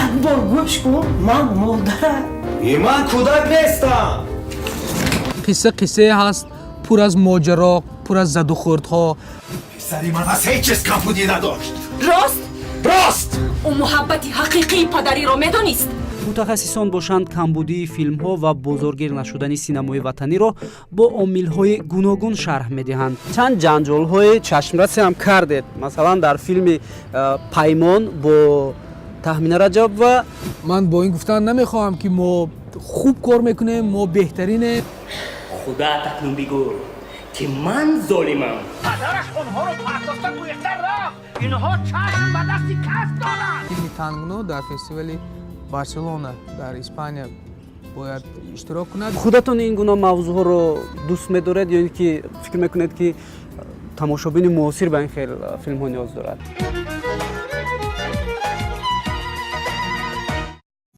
Як бор гӯш кун, ман модарам. И ман кӯдак нестам. Қисса қиссае ҳаст, пур аз моҷаро, пур аз задухӯрдҳо. Писари ман аз ҳеҷ чиз камбудӣ надошт. Рост? Рост. Ӯ муҳаббати ҳақиқии падариро медонист. Мутахассисон бошанд, камбудии филмҳо ва бозоргир нашудани синамои ватаниро бо омилҳои гуногун шарҳ медиҳанд. Чанд ҷанҷолҳои чашмрасе ҳам кардед, масалан, дар филми «Паймон» бо Таҳмина Раҷабова. Ман бо ин гуфтан намехоҳам, ки мо хуб кор мекунем, мо беҳтаринем. Худат акнун бигӯ, ки ман золимам. Падараш онҳоро партофта гурехта рафт. Инҳо чашм ба дасти кас доранд. Филми «Тангно» дар фестивали Барселона дар Испания бояд иштирок кунад. Худатон ин гуна мавзӯъҳоро дӯст медоред ё ин ки фикр мекунед, ки тамошобини муосир ба ин хел филмҳо ниёз дорад?